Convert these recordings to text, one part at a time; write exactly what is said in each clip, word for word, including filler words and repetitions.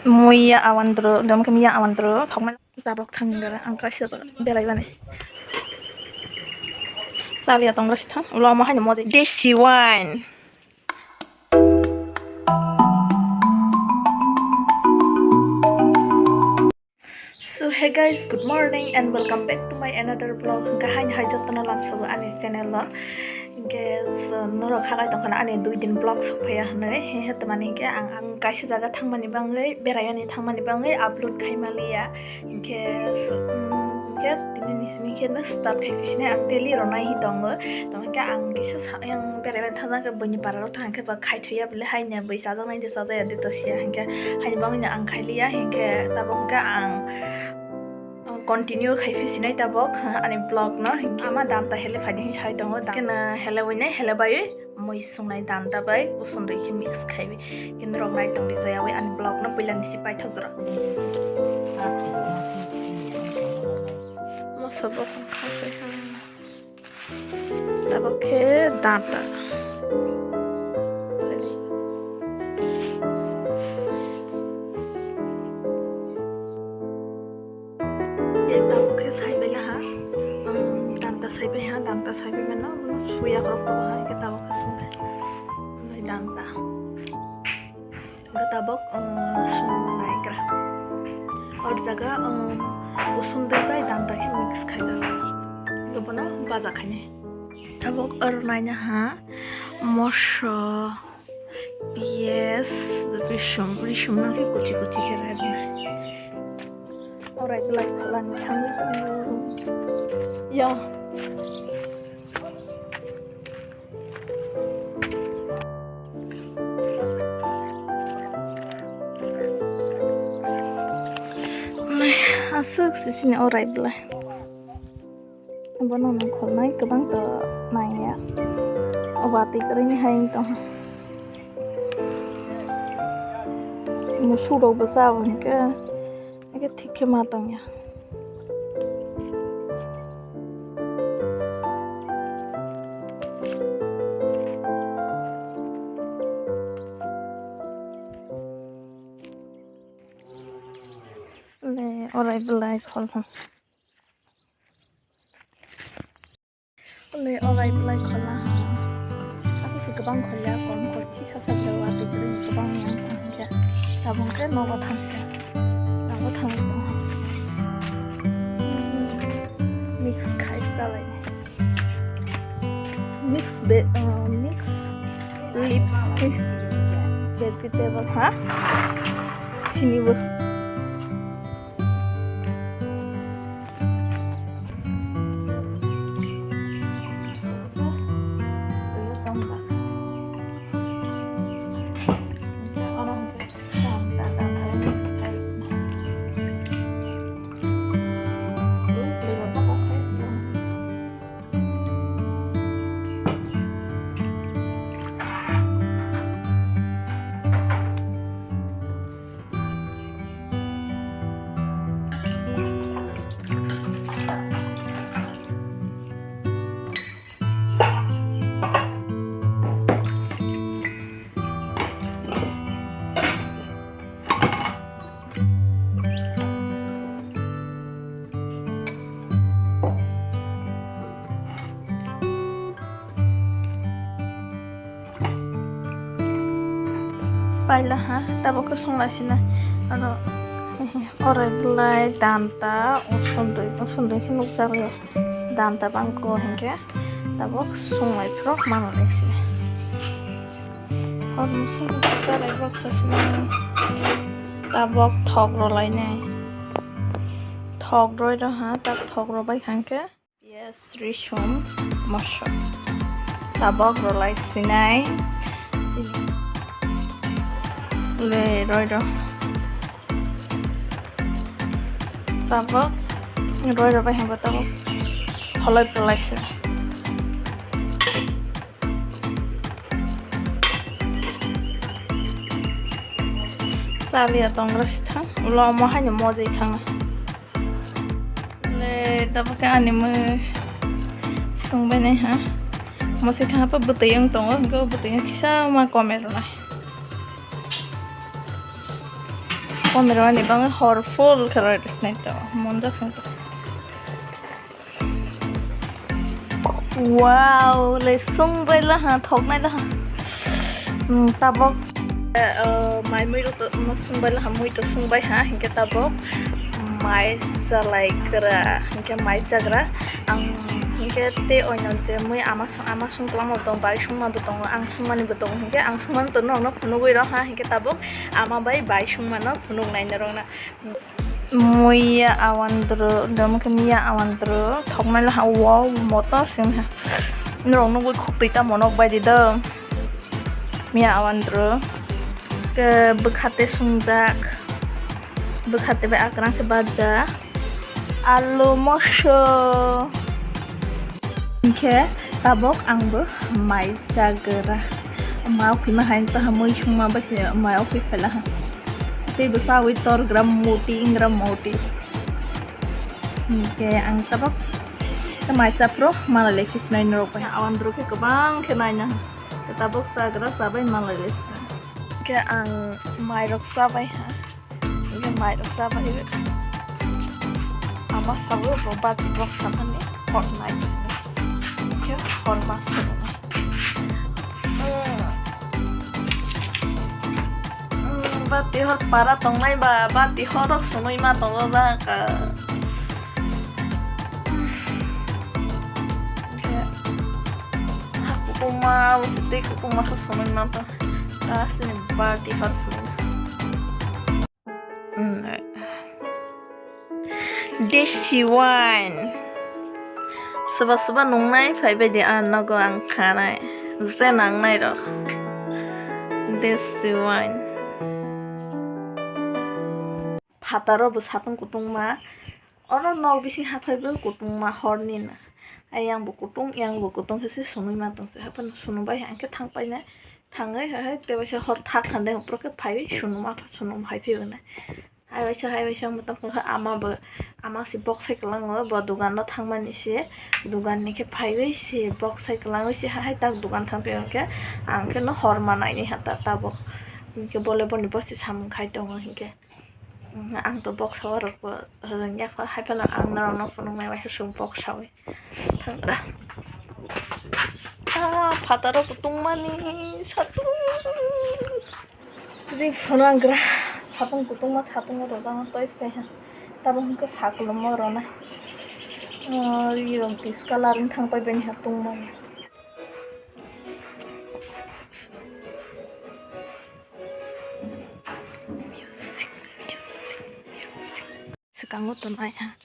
Muya awandru, dom khe miya awandru, thokmai tabok thang gara, ang kaisa jaga berai bani. Chaliya tong rasi thang, ulo omo haino mojai. Desi wine. So hey guys, good morning and welcome back to my another vlog. Hwnkhe haino hai jotono lamsogo ani channel o. Hwnkhe so norok khagai tongkhana ani dui din vlog sokphaiya hwnwi. He he tamani hwnkhe ang, ang kaisa jaga thangmani bangwi, beraimani thangmani bangwi upload khaimaliya. Hwnkhe so, mm, hwnkhe tini ni simi khe no start khai phisine ang daily rwnai hi tongo. Tamo hwnkhe ang kisa sa-, yang beraimani thangjakhe buini pararo thangkhe ba khai Thuya bele haino bui chajaknai de chajaya de tosiya hwnkhe haini bagwino ang khailiya hwnkhe tabok hwnkhe ang, uh, continue khai phisinai tabok, uh, ani vlog no hwnkhe ama danta hele phaidi hinwi sai tongo, da-, khe no hele buinai hele baiwi mui sungnai danta bai usundui khe mix khaiwi khe norok nai tongdi jayawi ani vlog no puila nisi paithak jora. Moso bo khakhe ha. Tabok khe danta. Tabok khe saibai laha. Um, danta saibai ha, danta saibai mano, suya korok tabok ha, khe tabok khe sumbai. Danta. Hwnkhe tabok, um, sum naigra. O jaga, um, usundui bai danta khe mix khaijak. Hwnkhe bono baja khainai. Tabok aro naina ha moso, piyaj, risum, risum no khe kuchi kuchi khe rajna. Orai belai kholani thangwi tongo. Yo. Aswk sisini orai belai. Bono nang kholnai kwbang to nangya. O watwi kwrwini hai wng tongha. Musuk rok bo cha bo hinkhe. Eke thik khe ma tongya. Le, orai belai kholha. Ule orai belai kholna. Aswk se kwbang kholya, kom khol, sisa sa sa wa, twi kwbang yang tong khe. Tabuk khe nogo thangsa. Nogo thangwi tong. Mix khai salai. Mix be, uh, mix leaves, vegetable, ha? Sini bo. Paila ha, tabuk khe songlaisina. Aro orai belai danta, usundui, usundui khe nukjakya. Danta bangko hinkhe tabuk songlai phuru manwi se. Horni songwi karai baksa sinai. Tabuk thok rwlainai. Thok rwi rw ha, tabuk thok rwbai kha hinkhe. Piyaj, risum, moso. Tabok rwlai sinai. Le, roi rw. Tabok roi rw bai hwnba tabok kholoi rwlai sinai. Chaliya tongra si thang, ulo omo haino mojai thangna. Le, tabuk khe ani mui songbainai ha. Mosai thangpa bwtwi wng tongo, hwnkhe o bwtwi wng kisa ma kome rwnai. Pomero ani bangwi hor full khe roi rwsnai to, monjak song to. Wow, le sung bai laha, thoknai laha. Hmm, tabok. Eh, eh, mai mui rok to, mo sung bai laha, mui to sung bai ha, hinkhe tabok mai salai gra, hinkhe mai chagra. Ang hinkhe te oino je mui ama sung, ama sung kwlangma bo tongo, bai sungma bo tongo, ang sungmani bo tongo, hinkhe ang sungmani to norokno phunugwi rw ha, hinkhe tabok ama bai bai sungmano phunuknai norokno. Muiya awandru, domo khe miya awandru, thoknai laha, wow, moto sing ha. Norok nugwi khuk twi tamo nok bai di do. Miya awandru. Ke bwkhate sungjak. Bwkhate bai akrang khe baja. Alu moso. Hinkhe tabok ang bo mai chagra. Ma ukhima hai ta mui sungma bai se mai ukhi phela ha. Tei bwsa wi torgram moti ingram moti. Hinkhe ang tabok mai chaphro malai lai phisnai norok bai. Awandru khe kwbang khe naina. Tabok chagra chabai malai lai se. Hinkhe ang mairok chabai ha. Hinkhe mairok chabai. Ama sabo bo bati box samani hor nai. Hinkhe hor ma sabo. Hmm, bati hor para tongnai ba, bati hor rok swnwi ma tongo ba ka. Kutung ma, site kutung ma khe swnwi ma tong. Asini bati hor phunuk. Mm. Desi wine. Soba soba nungnai phai bai di, ah, nogo ang khanai. Je nangnai rok. Desi wine. Phataro bo satung kutung ma. Oro nok bising haphai bo kutung ma horni na. Ayang bo kutung, yang bo kutung khe se sunui ma tong se. Haphano sunu bai hangke thang painai. Thangwi hai hai tewaisa hor thak hande hopro khe phaiwi sunu ma pha sunu hai phaiwi nai. Hai waisa hai waisa wngwi tongkha khe ama bo, ama se boksai kwlango bo dogano thangmani se, doganni khe phaiwi se boksai kwlangwi se hai hai tak dogan thang phai hwnkhe ang khe no hor ma naini ha ta tabuk. Hinkhe bole boni bosi samung khai tongo hinkhe. Ang to boksa o rok bo rwngya kho, hai phano ang norok no phunuknai waisa chwng boksawi thangra. Ah, phataro kutung mani satung. Twi phunangra, satung kutungma satungo rwjakma twi phai ha. Tamo hwnkhe sakolomma rwnai. Oh, rirok discoloring thang pai bini ha tungmani. Swkango tongnai ha.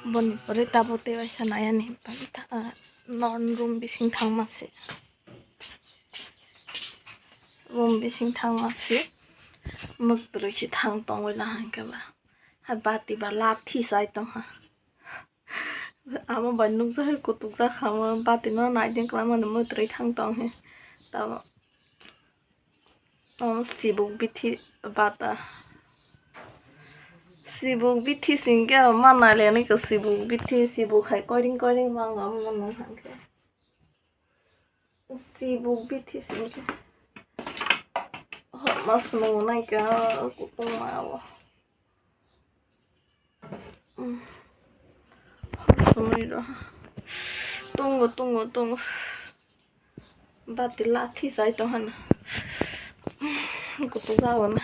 Boni pore tabuk tei waisa nai ani bagwi ta-, ah, non room bising thangma se. Room bising thangma se. Mwktwrwi se thang tongwi la hwnkhe ba. Hai bati ba lathi chai tongha. Amo bai nukjakhe kutukjak kha, omo bati no naiding kwlangmani mwtwrwi thang tong he. Tamo, omo sibuk bithi bata. Sibuk bithi singkhe ma nai le nai khe sibuk bithi, sibuk hai koiring koiring ma wng, omo ma nung hang khe. Sibuk bithi singkhe. Hor ma swnung nai khe kutung ma o. Swnwi rw. Tongo, tongo, tongo. Bati lathi chai tong hana. Kutung jagona.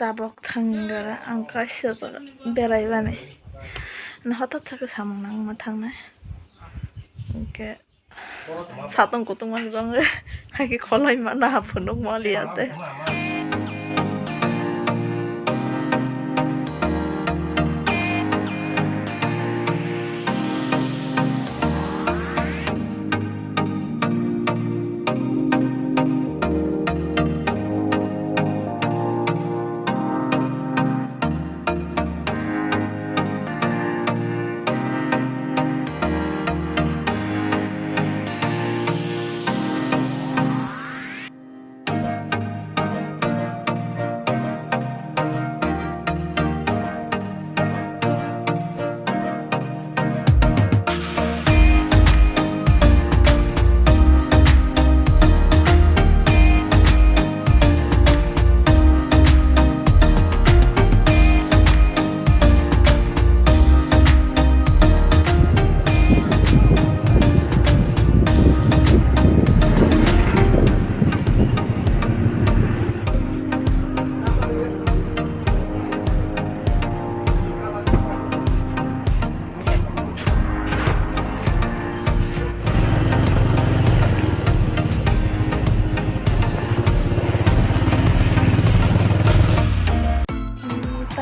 Tabok thang gara ang kaisa jaga berai bani. Hothat sakhe samung nangma thangnai. Hinkhe. Satung kutung mani bangwi hai khe kholai mana phunuk maliya tei.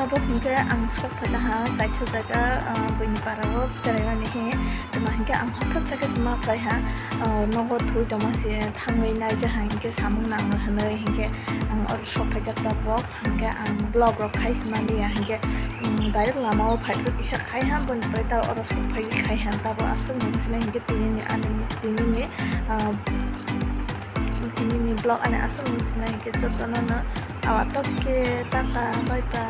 Bo hinkhe ang sok phaina ha kaisa jaga, ah, buini parao beraimani hi. Tamo hinkhe ang hothat sakhe se ma phlai ha, ah, nogo thwi tongma se thangwi naija ha hinkhe samung nango hwnwi hinkhe ang oro sok phaijak tabok. Hinkhe ang vlog rok khai se manliya hinkhe, um, direct lamao phaikhe kisa khai ha, boni pore ta oro sok phaiwi khai ha. Tabo aswk nung sinai hinkhe tinini ani tinini, ah, tinini vlog ani aswk nung sinai hinkhe jotono no awa tok khe taka bai ta